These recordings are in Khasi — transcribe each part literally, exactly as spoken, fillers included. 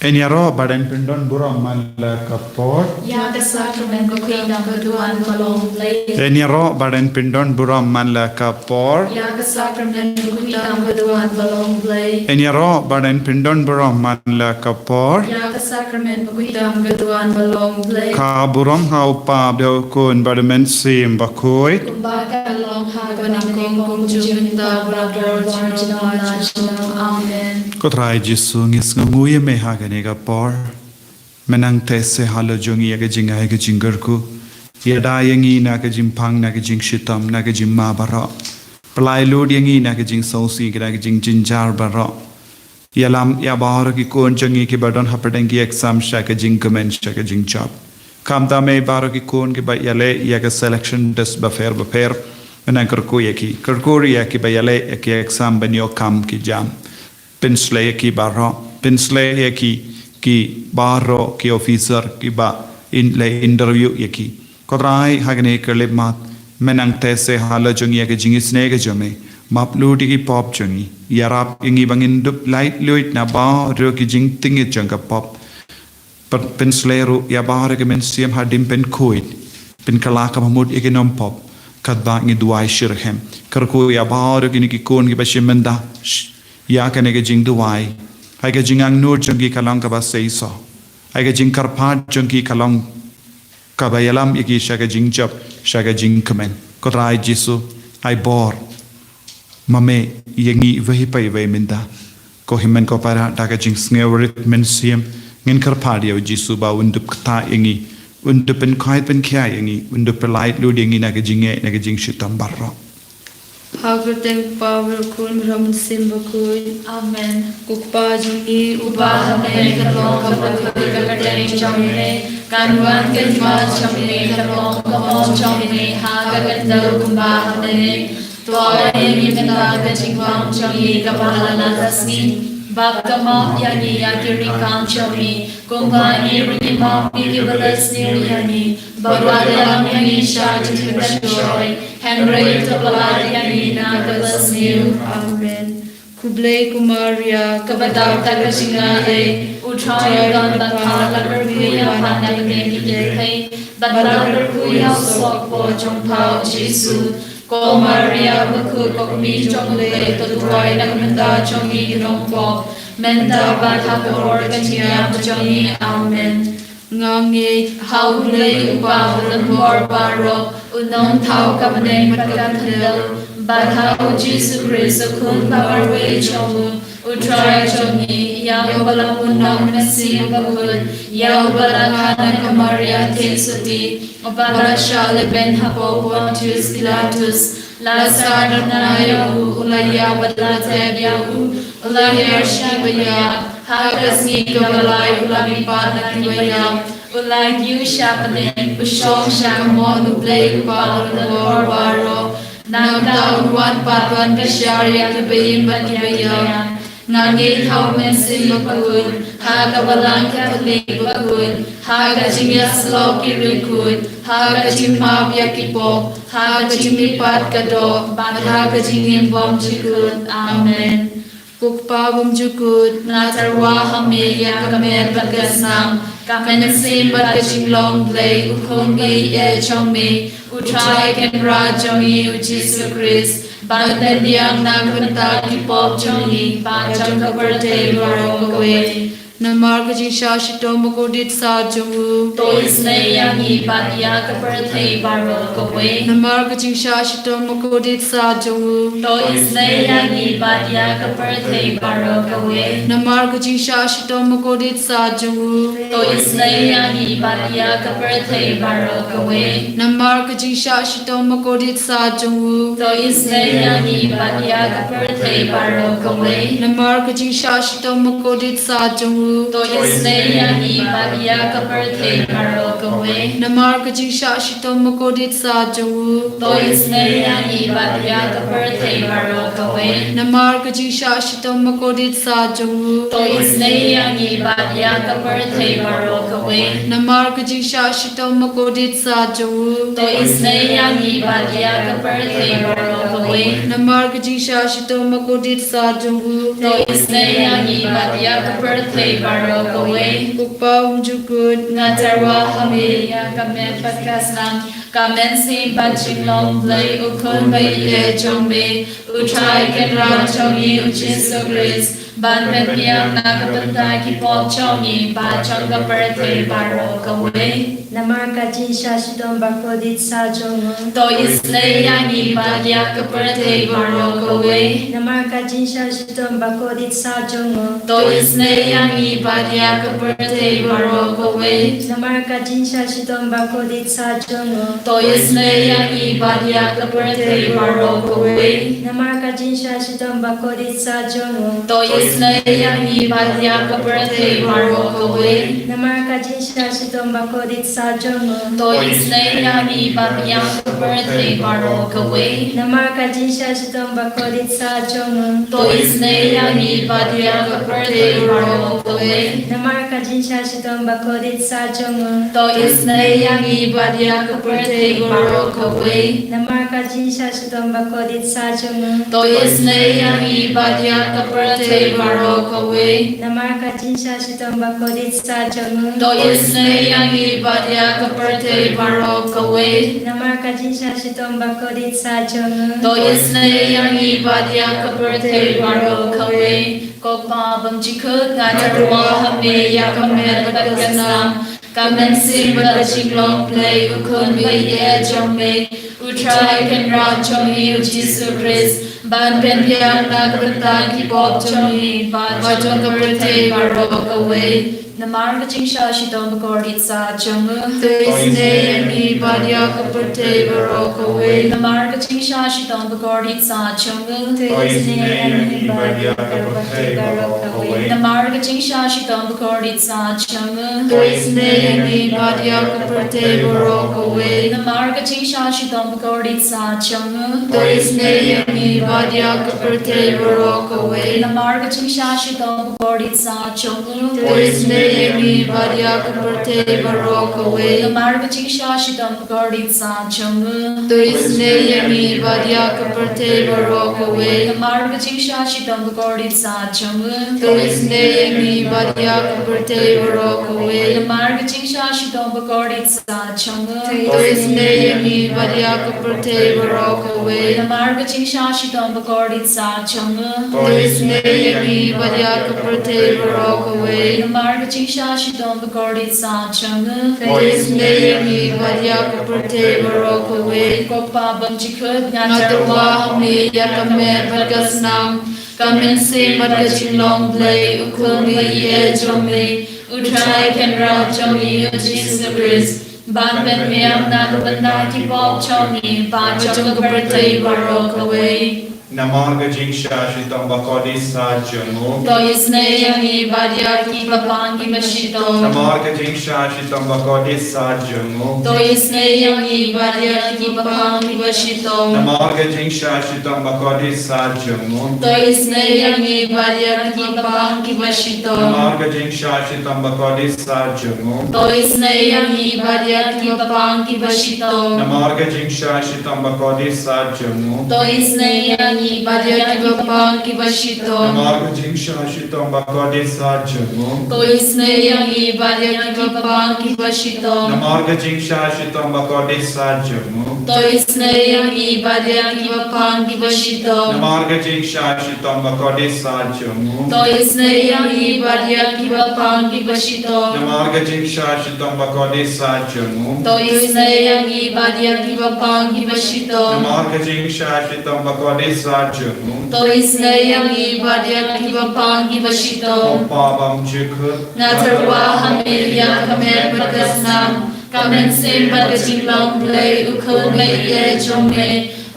Yn ïaroh bad yn pyndon burom man la ka por. Ïa ka sakramen bakhuid tam ka duwan ba long Blei. Yn ïaroh bad yn pyndon burom man la ka por. Ïa ka sakramen bakhuid tam ka duwan ba long Blei. Yn ïaroh bad yn pyndon burom man la ka por. Ïa ka sakramen bakhuid tam ka duwan ba long Blei. Ka burom ha u Kpa bad u Khun bad u Mynsiem Bakhuid. Kumba ka long ha kaba nyngkong, kumjuh mynta, barabor, junom la junom. Amen. Ko Trai Jisu, ngi sngewnguh ïa me ha kane ka por. Me nang teh se halor jong ngi ïa ka jingai ka jingkyrkhu. Ïada ïa ngi na ka jingpang, na ka jingshitom, na ka jingma baroh. Pynlait lut ïa ngi na ka jingsngewsih, na ka jingjynjar baroh. Ïalam ïa baroh ki khun jong ngi kiba don hapdeng ki exam sha ka jingkmen, sha ka jingjop. Khamtam ïa baroh ki khun kiba ïaleh ïa ka selection test bapher bapher. Me nang kyrkhu ïa ki. Kyrkhu ruh ïa kiba ïaleh ïa ki exam ban ïoh kam ki jam. Pynsleh ïa ki baroh. Pynsleh ïa ki, ki baroh ki officer kiba in leh interview ïa ki. Ko Trai, ha kane ka khyllipmat, me nang teh se halor jong ngi ïa ka jingisynei ka jong me. Map lut ïa ki pop jong ngi. Ïarap ïa ngi ba ngin dup lait luid na baroh ki jingtngit jong ka pop. Pyn-, pynsleh ruh ïa baroh ki mynsiem haduh ban pynkhuid. Pynkylla ka bamut ïa ki nongpop. Katba ngi duwai shitrhem. Kyrkhu ïa baroh kine ki khun kiba shim bynta. Sh-, ïa kane ka jingduwai. Ai ka jingangnud jong ki ka long kaba seisoh. Ai ka jingkyrpad jong ki ka long kaba ïalam ïa ki sha ka jingjop, sha ka jingkmen. Ko Trai Jisu, ai bor ma me ïa ngi iwei pa iwei mynta. Ko hynmen ko para, da ka jingsngewrit mynsiem, ngin kyrpad ïa u Jisu ba un dup ktah ïa ngi, un dup pynkoit pynkhia ïa ngi, un dup pynlait lut ïa ngi na ka jingeh, na ka jingshitom baroh. Ha ka kyrteng u Kpa, u Khun, bad u Mynsiem Bakhuid. Amen. Ko Kpa jong ngi uba ha bneng, ka long ka bakhuid ka kyrteng jong me, kan wan ka hima jong me, kan long ka mon jong me ha ka khyndew kumba ha bneng. To ai ïa ngi mynta ka jingbam jong ngi kaba ha la ka sngi. Bad kynmaw ïa ngi ïa ki riewkam jong ngi, kumba ngi ruh ngi map ïa ki ba la sniew ïa ngi. Bad wat ïalam ïa ngi sha ka jingpynshoi, hynrei to pyllait ïa ngi na ka basniew. Amen. Khublei ko Maria, kaba dap da ka jingai, u Trai u don bad pha, la kyrkhu ïa pha na ka bynta ki pop, bad la kyrkhu ïa u soh jong pha u Jisu. Ko Maria bakhuid, ko kmie jong u Blei, to duwai na ka bynta jong ngi ki nongpop, mynta bad ha ka hor ka jingïap jong ngi. Amen. Nga ngeit ha u Blei u Kpa uba don bor baroh, u nongthaw ka bneng bad ka khyndew, bad ha u Jisu Khrist u Khun ba marwei jong u, u Trai jong ngi, ïa uba la pynlong Mynsiem Bakhuid, ïa uba la kha na ka Maria Theisotti, uba la shah lehbeiñ hapoh Pontius Pilatus, la sah duna ïa u, u la ïap bad la tep ïa u, u la hiar sha kiba ïap, ha ka sngi kaba lai u la mihpat na kiba ïap, u la ïoh sha bneng, u shong sha ka mon u Blei u Kpa uba don bor baroh. Nangta un wan pat ban kyrshan ïa kiba im bad kiba ïap. Nga ngeit ha u Mynsiem Bakhuid, ha ka Balang Katholik bakhuid, ha ka jingïasyllok ki riewkhuid, ha ka jingmap ïa ki pop, ha ka jingmihpat ka doh, bad ha ka jingim bymjukut. Amen. Ko Kpa bymjukut, nga tyrwa ha me ïa ka met bad ka snam, ka mynsiem bad ka jinglong Blei, u Khun ba ïeit jong me, u Trai Kynrad jong ngi u Jisu Khrist, ba pyndiang na ka bynta ki pop jong ngi bad jong ka pyrthei baroh kawei. Namar ka jingshah shitom bakordit sat jong u, to isynei ïa ngi bad ïa ka pyrthei baroh kawei. Namar ka jingshah shitom bakordit sat jong u, to isynei ïa ngi bad ïa ka pyrthei baroh kawei. Namar ka jingshah shitom bakordit sat jong u, to isynei ïa ngi bad ïa ka pyrthei baroh kawei. Namar ka jingshah shitom bakordit sat jong u, to isynei ïa ngi bad ïa ka pyrthei baroh kawei. Namar ka jingshah shitom bakordit sat jong u, to isynei ïa ngi bad ïa ka pyrthei baroh kawei. Namar ka jingshah shitom bakordit sat jong u, to isynei ïa ngi bad ïa ka pyrthei baroh kawei. Namar ka jingshah shitom bakordit sat jong u, to isynei ïa ngi bad ïa ka pyrthei baroh kawei. Namar ka jingshah shitom bakordit sat jong u, to isynei ïa ngi bad ïa ka pyrthei baroh kawei. Namar ka jingshah shitom bakordit sat jong u, to isynei ïa ngi bad ïa ka pyrthei baroh kawei. Ko Pa u jukut, nga tyrwa ha me ïa ka met bad ka snam, ka mynsiem bad jinglong Blei u khun ba ïeit jong me, u Trai Kynrad jong ngi u Jisu Khrist, ban pynbiang na ka bynta ki pop jong ngi bad jong ka pyrthei baroh kawei. Namar ka jingshah shitom bakordit sa jong u, to isynei ïa ngi bad ïa ka pyrthei baroh kawei. Namar ka jingshah shitom bakordit sa jong u, to isynei ïa ngi bad ïa ka pyrthei baroh kawei. Namar ka jingshah shitom bakordit sa jong u, to isynei ïa ngi bad ïa ka pyrthei baroh kawei. Namar ka jingshah shitom bakordit sa jong u, to isynei ïa ngi bad ïa ka pyrthei baroh kawei. Namar ka jingshah shitom bakordit sa jong u, to isynei ïa ngi bad ïa ka pyrthei baroh kawei. Namar ka jingshah shitom bakordit sa jong u, to isynei ïa ngi bad ïa ka pyrthei baroh kawei. Namar ka jingshah shitom bakordit sa jong u, to isynei ïa ngi bad ïa ka pyrthei baroh kawei. Namar ka jingshah shitom bakordit sa jong u, to isynei ïa ngi bad ïa ka pyrthei baroh kawei. Namar ka jingshah shitom bakordit sa jong u, to isynei ïa ngi bad ïa ka pyrthei baroh kawei. Namar ka jingshah shitom bakordit sa jong u, to isynei ïa ngi bad ïa ka pyrthei baroh kawei. Ko Pa bymjukut, nga tyrwa ha me ïa ka met bad ka snam, ka mynsiem bad ka jinglong Blei u khun ba ïeit jong me, u Trai Kynrad jong ngi u Jisu Khrist, ban pynbiang na ka bynta ki pop jong ngi bad jong ka pyrthei baroh kawei. Namar ka jingshah shitom bakordit sa jong u, to isynei ïa ngi bad ïa ka pyrthei baroh kawei. Namar ka jingshah shitom bakordit sa jong u, to isynei ïa ngi bad ïa ka pyrthei baroh kawei. Namar ka jingshah shitom bakordit sa jong u, to isynei ïa ngi bad ïa ka pyrthei baroh kawei. Namar ka jingshah shitom bakordit sa jong u, to isynei ïa ngi bad ïa ka pyrthei baroh kawei. Namar ka jingshah shitom bakordit sa jong u, to isynei ïa ngi bad ïa ka pyrthei baroh kawei. Namar ka jingshah shitom bakordit sa jong u, to isynei ïa ngi bad ïa ka pyrthei baroh kawei. Namar ka jingshah shitom bakordit sa jong u, to isynei ïa ngi bad ïa ka pyrthei baroh kawei. Namar ka jingshah shitom bakordit sa jong u, to isynei ïa ngi bad ïa ka pyrthei baroh kawei. Namar ka jingshah shitom bakordit sa jong u, to isynei ïa ngi bad ïa ka pyrthei baroh kawei. Namar ka jingshah shitom bakordit sa jong u, to isynei ïa ngi bad ïa ka pyrthei baroh kawei. Ko Pa bymjukut, nga tyrwa ha me ïa ka met bad ka snam, ka mynsiem bad ka jinglong Blei u khun ba ïeit jong me, u Trai Kynrad jong ngi u Jisu Khrist, ban pynbiang na ka bynta ki pop jong ngi bad jong ka pyrthei baroh kawei. Namar ka jingshah shitom bakordit sa jong u, to isynei ïa ngi bad ïa kiba pang kiba shitom. Namar ka jingshah shitom bakordit sa jong u, to isynei ïa ngi bad ïa kiba pang kiba shitom. Namar ka jingshah shitom bakordit sa jong u, to isynei ïa ngi bad ïa kiba pang kiba shitom. Namar ka jingshah shitom bakordit sa jong u, to isynei ïa ngi bad ïa kiba pang kiba shitom. Namar ka jingshah shitom bakordit sa jong u, to isynei ïa ngi bad ïa kiba pang kiba shitom. Namar ka jingshah shitom bakordit sa jong u, to isynei ïa ngi bad ïa kiba pang kiba shitom. Namar ka jingshah shitom bakordit sa jong u, to isynei ïa ngi bad ïa kiba pang kiba shitom. Namar ka jingshah shitom bakordit sa jong u, to isynei ïa ngi bad ïa kiba pang kiba shitom. Namar ka jingshah shitom bakordit sa jong u, to isynei ïa ngi bad ïa kiba pang kiba shitom. Namar ka jingshah shitom bakordit sa jong u, to isynei ïa ngi bad ïa kiba pang kiba shitom. Ko Pa bymjukut, nga tyrwa ha me ïa ka met bad ka snam, ka mynsiem bad ka jinglong Blei u khun ba ïeit jong me,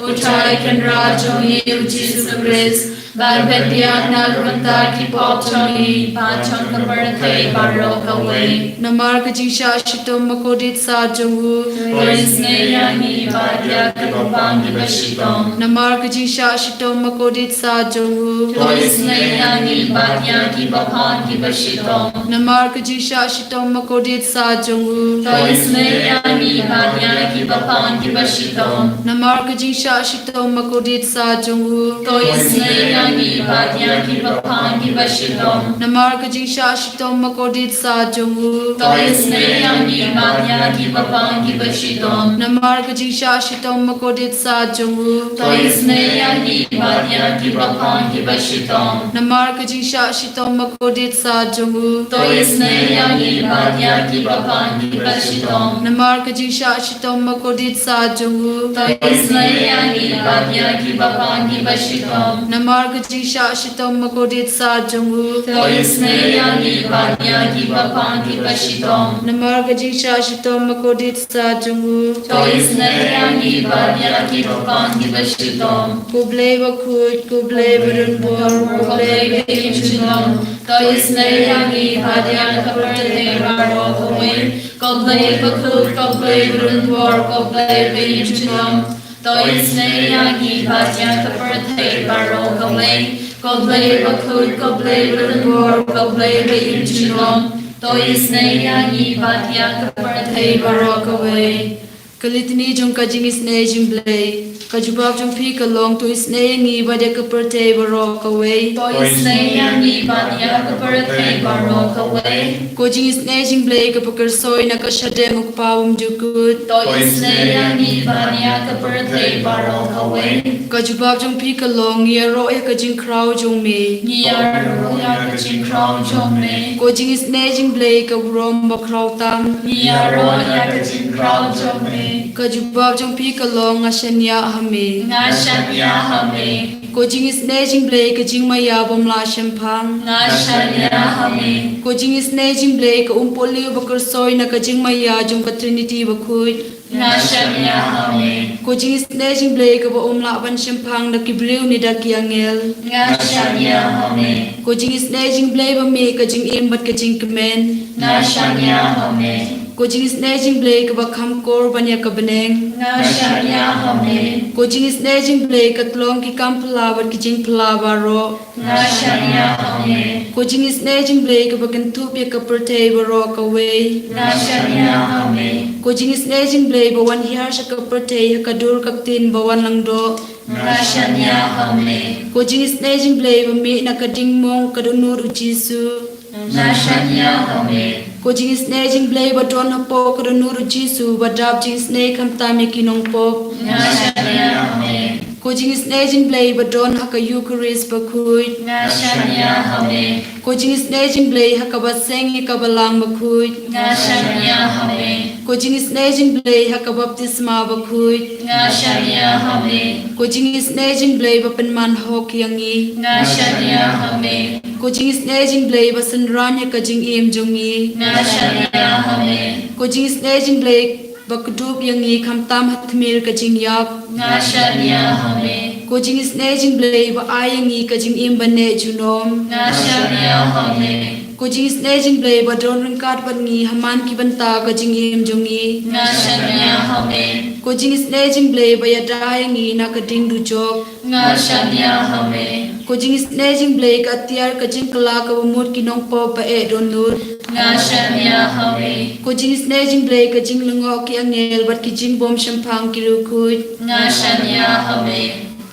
u Trai Kynrad jong ngi u Jisu Khrist, ban pynbiang na ka bynta ki pop jong ngi bad jong ka pyrthei baroh kawei. Namar ka jingshah shitom bakordit sa jong u, to isynei ïa ngi bad ïa kiba pang kiba shitom. Namar ka jingshah shitom bakordit sa jong u, to isynei ïa ngi bad ïa kiba pang kiba shitom. Namar ka jingshah shitom bakordit sa jong u, to isynei ïa ngi bad ïa kiba pang kiba shitom. Namar ka jingshah shitom bakordit sa jong u, to isynei ïa ïa ngi bad ïa kiba pang kiba shitom. Namar ka jingshah shitom bakordit sa jong u. To isynei ïa ngi bad ïa kiba pang kiba shitom. Namar ka jingshah shitom bakordit sa jong u. To isynei ïa ngi bad ïa kiba pang kiba shitom. Namar ka jingshah shitom bakordit sa jong u. To isynei ïa ngi bad ïa kiba pang kiba shitom. Namar ka jingshah shitom bakordit sa jong u. To isynei ïa ngi bad ïa kiba pang kiba shitom. Namar ka jingshah shitom bakordit sa jong u. To isynei ïa ngi bad ïa kiba pang kiba shitom. Namar ka jingshah shitom bakordit sa jong u. To isynei ïa ngi bad ïa kiba pang kiba shitom. Ko Blei bakhuid, ko Blei badonbor, ko Blei baïeit junom. To isynei ïa ngi bad ïa ka pyrthei baroh kawei. Ko Blei bakhuid, ko Blei badonbor, ko Blei baïeit junom. To isynei ïa ngi bad ïa ka pyrthei baroh kawei. Ko Blei bakhuid, ko Blei badonbor, ko Blei baïeit junom. To isynei ïa ngi bad ïa ka pyrthei baroh kawei. Ka litany jong ka jingisynei jong U Blei. Ka jubab jong phi ka long, to isynei ïa ngi bad ïa ka pyrthei baroh kawei. To isynei ïa ngi bad ïa ka pyrthei baroh kawei. Ko jingisynei jong U Blei kaba kyrsoi na ka shadem U Kpa bymjukut. To isynei ïa ngi bad ïa ka pyrthei baroh kawei. Ka jubab jong phi ka long, ngi ïaroh ïa ka jingkhraw jong me. Ngi ïaroh ïa ka jingkhraw jong me. Ko jingisynei jong U Blei ka burom bakhraw tam. Ngi ïaroh ïa ka jingkhraw jong me. Ka jubab jong phi ka long, nga shaniah ha me. Nga shaniah ha me. Ko jingisynei jong U Blei ka jingmaïa bym lah shemphang. Nga shaniah ha me. Ko jingisynei jong U Blei ka umpohliew bakyrsoi na ka jingmaïa jong ka Trinity bakhuid. Nga shaniah ha me. Ko jingisynei jong U Blei kaba ym lah ban shemphang da ki briew ne da ki angel. Nga shaniah ha me. Ko jingisynei jong U Blei ba mih ka jingim bad ka jingkmen. Nga shaniah ha me. Ko jingisynei jong U Blei kaba kham kor ban ïa ka bneng. Nga shaniah ha me. Ko jingisynei jong U Blei ka tlong ki kam phylla bad ki jingphylla baroh. Nga shaniah ha me. Ko jingisynei jong U Blei kaba kynthup ïa ka pyrthei baroh kawei. Nga shaniah ha me. Ko jingisynei jong U Blei ba wan hiar sha ka pyrthei ha ka dur ka ktien ba wan langdoh. Nga shaniah ha me. Ko jingisynei jong U Blei ba mih na ka dingmong ka dohnud U Jisu. Nga shaniah ha me. Ko jingisynei jong U Blei ba don hapoh ka dohnud U Jisu ba dap jingisynei khamtam ïa ki nongpop. Nga shaniah ha me. Ko jingisynei jong U Blei ba don ha ka Eukharist bakhuid. Nga shaniah ha me. Ko jingisynei jong U Blei ha kaba seng ïa ka balang bakhuid. Nga shaniah ha me. Ko jingisynei jong U Blei ha ka baptisma bakhuid. Nga shaniah ha me. Ko jingisynei jong U Blei ba pynman hok ïa ngi. Nga shaniah ha me. Ko jingisynei jong U Blei ba synran ïa ka jingim jong ngi. Nga shaniah ha me. Ko jingisynei jong U Blei ba kdup ïa ngi khamtam ha tmier ka jingïap. Nga shaniah ha me. Ko jingisynei jong U Blei ba ai ïa ngi ka jingim ba neh junom. Nga shaniah ha me. Ko jingisynei jong U Blei ba don ryngkat bad ngi ha man ki bynta ka jingim jong ngi. Nga shaniah ha me. Ko jingisynei jong U Blei ba ïada ïa ngi na ka ding dujok. Nga shaniah ha me. Ko jingisynei jong U Blei ka atiar ka jingkylla kaba mut ki nongpop ba eh dohnud. Nga shaniah ha me. Ko jingisynei jong U Blei ka jinglyngngoh ki angel bad ki jingbym shemphang ki riewkhuid. Nga shaniah ha me.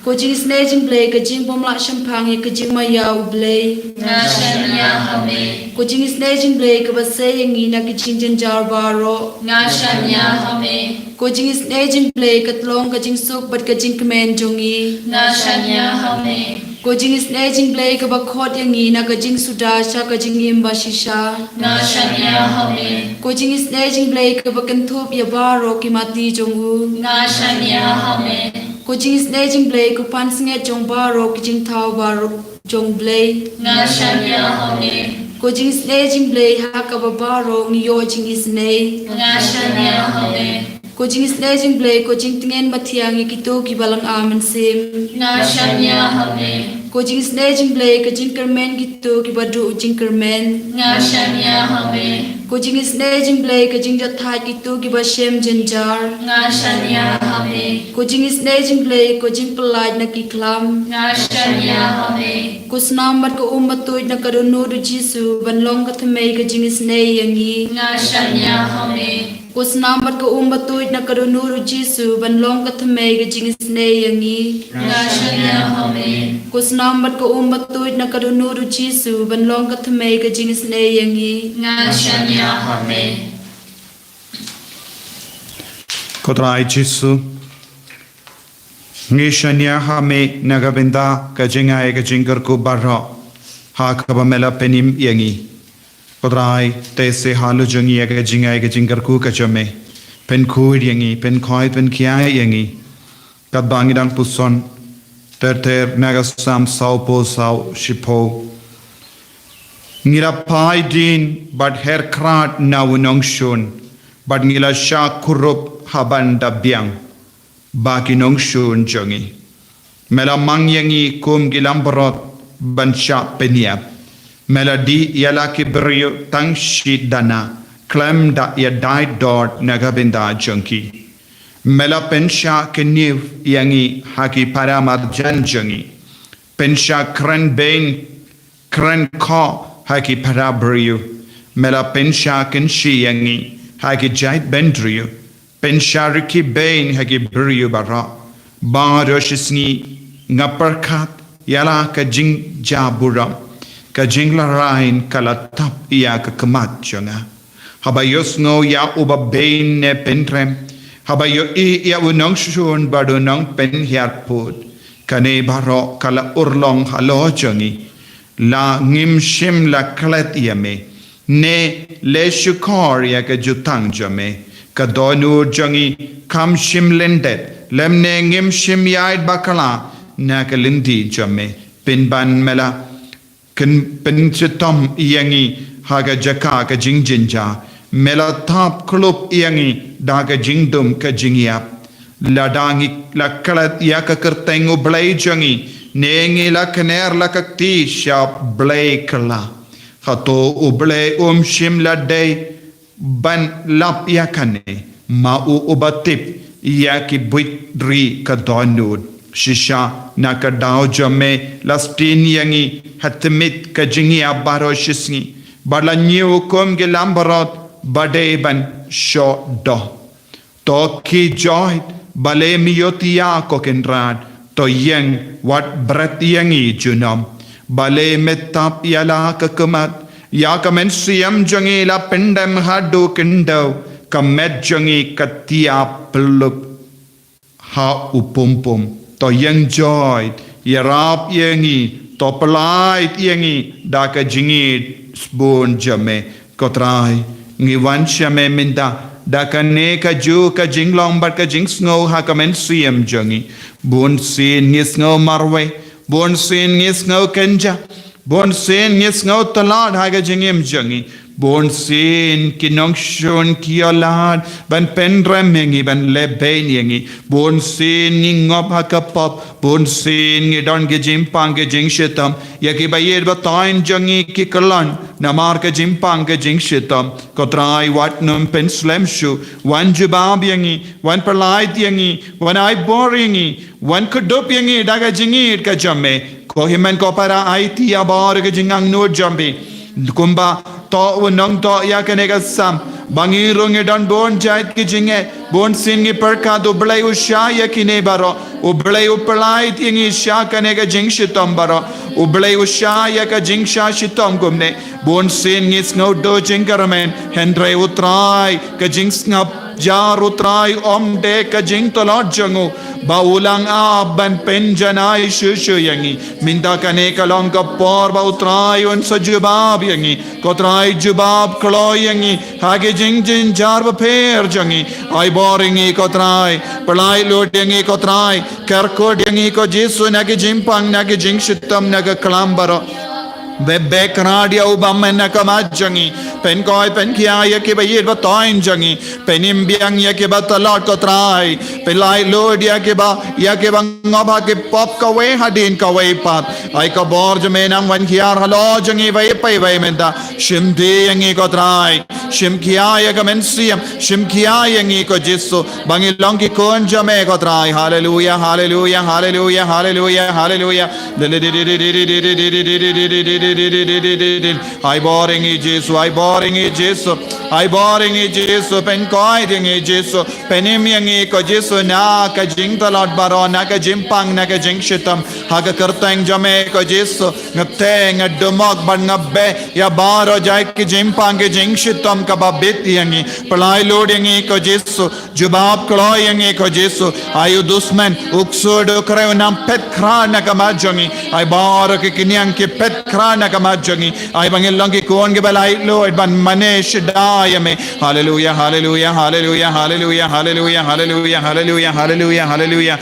Ko jingisynei jong U Blei ka jingbym lah shemphang ïa ka jingmaïa U Blei. Nga shaniah ha me. Ko jingisynei jong U Blei kaba sei ïa ngi na ki jingjynjar baroh. Nga shaniah ha me. Ko jingisynei jong U Blei ka tlong ka jingsuk bad ka jingkmen jong ngi. Nga shaniah ha me. Ko jingisynei jong U Blei kaba khot ïa ngi na ka jingsuda sha ka jingim bashisha. Nga shaniah ha me. Ko jingisynei jong U Blei kaba kynthup ïa baroh ki mati jong u. Nga shaniah ha me. Ko jingisynei jong U Blei ko pansngiat jong baroh ki jingthaw baroh jong U Blei. Nga shaniah ha me. Ko jingisynei jong U Blei ha kaba baroh ngi ïoh jingisynei. Nga shaniah ha me. Ko jingisynei jong U Blei ko jingtngen ba thiang ïa kito kiba lynga mynsiem. Nga shaniah ha me. Ko jingisynei jong U Blei ka jingkyrmen kito kiba duh jingkyrmen. Nga shaniah ha me. Ko jingisynei jong U Blei ka jingjahthait kito kiba shem jynjar. Nga shaniah ha me. Ko jingisynei jong U Blei ko jingpyllait na ki khlam. Nga shaniah ha me. Ko snam bad ka um ba tuid na ka dohnud U Jisu ban long ka thymmei ka jingisynei ïa ngi. Nga shaniah ha me. Ko snam bad ka um ba tuid na ka dohnud u Jisu ban long ka thymmei ka jingisynei ïa ngi. Nga shaniah ha me. Ko snam bad ka um ba tuid na ka dohnud u Jisu ban long ka thymmei ka jingisynei ïa ngi. Nga shaniah ha me. Ko Trai Jisu, ngi shaniah ha me na ka bynta ka jingai ka jingkyrkhu baroh ha kaba me la pynim ïa ngi. Ko Trai, te se halor jong ngi ïa ka jingai ka jingkyrkhu ka jong me. Pynkhuid ïa ngi, pynkhoi pynkhia ïa ngi. Katba ngi dang puson ter ter na ka Salm sawphew saw shiphew. Ngi la phai dien bad her krat na u nongshun, bad ngi la shah kurup haba ngi da biang ba ki nongshun jong ngi. Me la mang ïa ngi kum ki langbrot ban shah pynïap. Me la dih ïa la ki briew tang shi dana khlem da ïadei dor na ka bynta jong ki. Me la pynshah kynïew ïa ngi ha ki para marjan jong ngi. Pynshah kren bein kren khoh ha ki para briew. Me la pynshah kynshi ïa ngi ha ki jaitbynriew. Pynshah rkhie bein ha ki briew baroh. Baroh shisngi nga pyrkhat ïa la ka jingjaburom. Ka jinglarai ka la tap ïa ka khmat jong nga. Haba ïohsngew ïa u babein ne pynrem, haba ïohi ïa u nongshun bad u nongpynhiar pud, kane baroh ka la urlong halor jong ngi. La ngim shym la klet ïa me, ne leh shukor ïa ka jutang jong me. Ka dohnud jong ngi kam shym lyndet, lymne ngim shym ïaid bakla na ka lynti jong me. Pynban me la kyn pynshitom ïa ngi ha ka jaka ka jingjynjar. Me la thap khlop ïa ngi da ka jingdum ka jingïap. Lada ngi la klet ïa ka kyrteng U Blei jong ngi, ne ngi la kner la ka kti sha blei kylla, hato U Blei um shym la dei ban lap ïa kane? Ma u uba tip ïa ki buit ri ka dohnud. Shisha na ka daw jong me la sdien ïa ngi ha tmier ka jingïap baroh shisngi, bad la ñiew kum ki langbrot ba dei ban shoh doh. To ki joit, balei me ïohthiah, ko Kynrad? To ïeng, wat bret ïa ngi junom. Balei me tap ïa la ka khmat? Ïa ka mynsiem jong ngi la pyndem haduh khyndew, ka met jong ngi ka thiah pyllup ha u pumpum. To ïeng joit, ïarap ïa ngi, to pyllait ïa ngi da ka jingïeit bun jong me. Ko Trai, ngi wan sha me mynta da kane kajuh ka jinglong bad ka jingsngew ha ka mynsiem jong ngi. Bunsien ngi sngew marwei, bunsien ngi sngew kynjah, bunsien ngi sngew tlot ha ka jingim jong ngi. Bunsien ki nongshun ki ïoh lad ban pynrem ïa ngi, ban leh bein ïa ngi. Bunsien ngi ngop ha ka pop, bunsien ngi don ki jingpang ki jingshitom. Ïa kiba ïeit ba thoiñ jong ngi ki kyllon namar ka jingpang ka jingshitom. Ko Trai, wat nym pynslem shuh. Wan jubab ïa ngi, wan pyllait ïa ngi, wan ai bor ïa ngi, wan kdup ïa ngi da ka jingïeit ka jong me. Ko hynmen ko para, aiti ïa baroh ka jingangnud jong phi. Kumba to u nongthoh ïa kane ka Salm, ba ngi ruh ngi don bun jait ki jingeh, bunsien ngi pyrkhat U Blei u shah ïa kine baroh, U Blei u pyllait ïa ngi sha kane ka jingshitom baroh, U Blei u shah ïa ka jingshah shitom kumne. Bunsien ngi sngew duh jingkyrmen, hynrei U Trai, ka jingsngap jar U Trai ym dei ka jingtlot jong u, ba u lah ban pynjanai shuh shuh ïa ngi. Mynta kane ka long ka por ba U Trai un sa jubab ïa ngi. Ko Trai, jubab kloi ïa ngi ha ki jingjynjar bapher jong ngi. Ai bor ïa ngi, ko Trai. Pyllait lut ïa ngi, ko Trai. Kyrkhu ïa ngi, ko Jisu, na ki jingpang, na ki jingshitom, na ka klam baroh. Beh beh kyrad ïa u bymman na ka khmat jong ngi. Pynkhuid pynkhia ïa kiba ïeit ba thoiñ jong ngi. Pynim biang ïa kiba tlot, ko Trai. Pyllait lut ïa kiba, ïa kiba ngop ha ki pop kawei hadien kawei pat. Ai ka bor jong me nang wan hiar halor jong ngi iwei pa iwei mynta. Shim ti ïa ngi, ko Trai. Shim khia ïa ka mynsiem, shim khia ïa ngi ko Jisu, ba ngin long ki khun jong me ko Trai. Haleluya, haleluya, haleluya, haleluya, haleluya. Ai bor ïa ngi Jisu, ai bor ïa ngi Jisu, ai bor ïa ngi Jisu, pynkoit ïa ngi Jisu, pynim ïa ngi ko Jisu na ka jingtlot baroh, na ka jingpang, na ka jingshitom, ha ka kyrteng jong me ko Jisu. Nga teh, nga dumok bad nga beh ïa baroh jait ki jingpang ki jingshitom kaba bit ïa ngi. Pynlait lut ïa ngi ko Jisu. Jubab kloi ïa ngi ko Jisu. Ai u dusmen, u ksuid u kreh, un ym phet khrat na ka mat jong ngi. Ai baroh ki kynñiang ki phet khrat na ka mat jong ngi. Ai ba ngin long ki khun kiba laitluid ban mane shida ïa me. Haleluya, haleluya, haleluya, haleluya, haleluya, haleluya, haleluya, haleluya, haleluya.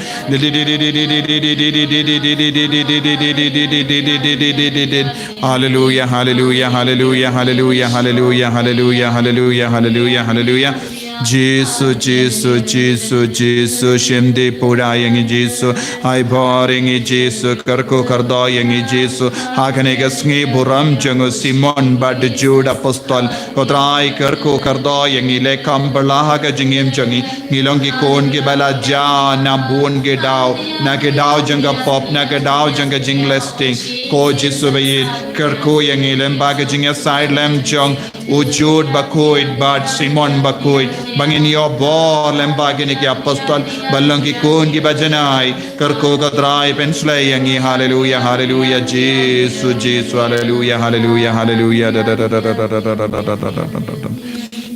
Haleluya, haleluya, haleluya, haleluya, haleluya, haleluya, haleluya, haleluya, haleluya, haleluya. Jisu, Jisu, Jisu, Jisu, shim dih pura ïa ngi Jisu, ai bor ïa ngi Jisu, kyrkhu kyrdoh ïa ngi Jisu, ha kane ka sngi burom jong u Simon bad u Jude apostol, ko Trai kyrkhu kyrdoh ïa ngi, leh kam bylla ha ka jingim jong ngi, ngi long ki khun kiba la jia na bun ki daw, na ki daw jong ka pop, na ki daw jong ka jingleh sting. Ko Jisu ba ïeit, kyrkhu ïa ngi lyngba ka jingïasaid lem jong u Jude bakhuid bad Simon bakhuid, ba ngin ïoh bor lyngba kine ki apostol, ban long ki khun kiba janai. Kyrkhu ko Trai, pynsleh ïa ngi. Haleluya, haleluya, Jisu, Jisu, haleluya, haleluya, haleluya.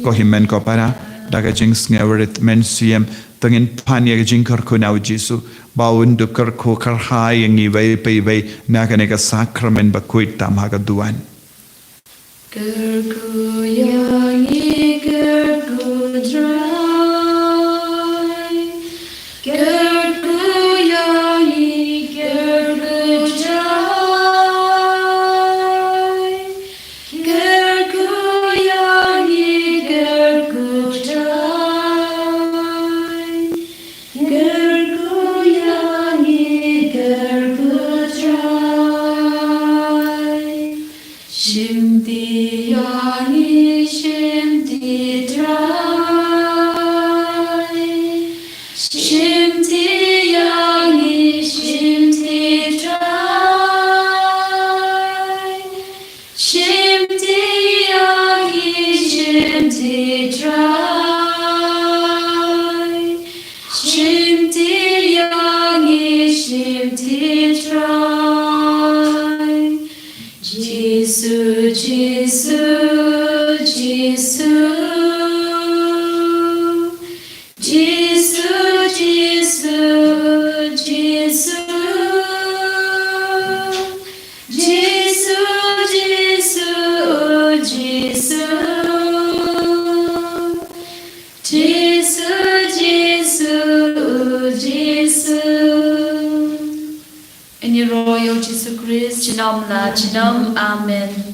Ko hynmen ko para, da ka jingsngewrit mynsiem, to ngin pan ïa ka jingkyrkhu na u Jisu, ba un dup kyrkhu kyrhai ïa ngi iwei pa iwei na kane ka sakramen bakhuid tam ha ka duwan. Kyrkhu ïa ngi, kyrkhu Trai. Kyrkhu ïa ngi, kyrkhu Trai. Kyrkhu ïa ngi, kyrkhu Trai. Kyrkhu ïa ngi, kyrkhu Trai. Shim dih ïa ngi, shim dih Trai. Shim dih ïa ngi, shim dih Trai. Shim dih ïa ngi, shim dih Trai. Shim dih ïa ngi, shim dih Trai. Jisu, Jisu, Jisu. Jisu, Jisu, Jisu. Jisu, Jisu, Jisu. Jisu, Jisu, Jisu. Ïaroh ïa u Jisu Khrist. Junom la junom. Amen.